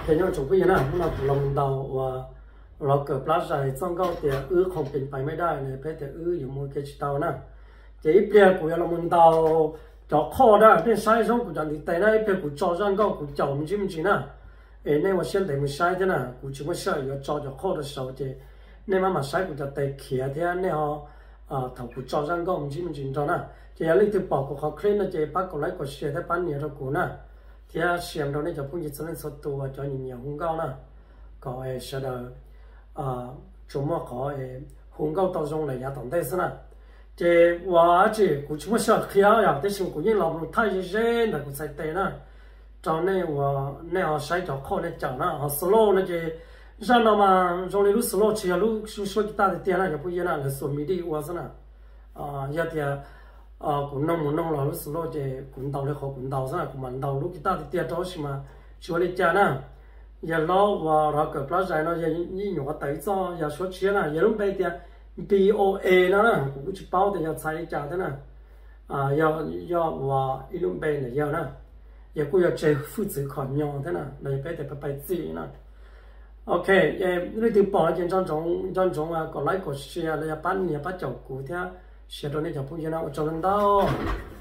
Ces nyob tsoom phooj ywg na, hnub no kuv los mus ntaus uas los kawm plab zais txoj nkauj tias wb không tìm, tìm mãi mãi no, peb tias wb yuav mus ua ke tsis tau na. Ces ib pliag kuv yuav los mus ntaus cov qhoj na, nej saib zoo kuv cov ntiv tes na, ib pliag kuv tso zaj nkauj kuv caum me ntsis me ntsis na. Es nej ua siab ntev mus saib thiab na, kuv tsis muaj sij hawm yuav tso cov qhoj rau saud ces nej mam mam saib kuv cov tes khiav thiab nej ho thaum kuv tso zaj nkauj me ntsis me ntsis nrog na. Ces yog leej twg pom kuv qhov clip no ces pab kom like, kom share thiab pab nias rau kuv na, thiab share rau nej cov phooj ywg txhua leej txhua tus uas cov nyiam nyiam hu nkauj na, kom sawv daws tsuas muaj qhov hu nkauj tau zoo lawm yav tom ntej xwb na. Ces ua tsis, kuv tsis muaj sij hawm qhia yom, tab sis kuv yeej los mus thaij ze ze ntawm kuv txhais tes na rau nej uas nej ho saib cov qhoj nej caum na. Ho solo no ces zaj no mas zoo li lub solo tsis yog lub suab kitaj tiag tiag na cov phooj ywg na, lawv xuas midi ua xwb na. Yog tias kuv noog mus noog los lub solo ces kuv ntaus li qhov kuv ntaus xwb na, kuv mam ntaus lub kitaj tiag tiag rau tab sis mas tsis ua li cas na. Yawg hlob uas los kawm plab zais no yog ib nyuam qhov tawm ib txoj yam suab tshiab na, yog lub npe tias B O A no na, kuv kuj tsis paub tias yog txhais li cas thiab na. Yog, yog ua ib lub npe ntawm yawg na, yog kuj yog tseg hwj txwv khom nyo thiab na, los yog peb tias pais txim na. Ok, leej twg pom no ces nco ntsoov kom like, kom share los yog pab nias pab caum kuv thiab share rau nej cov phooj ywg na, ua tsaug ntau.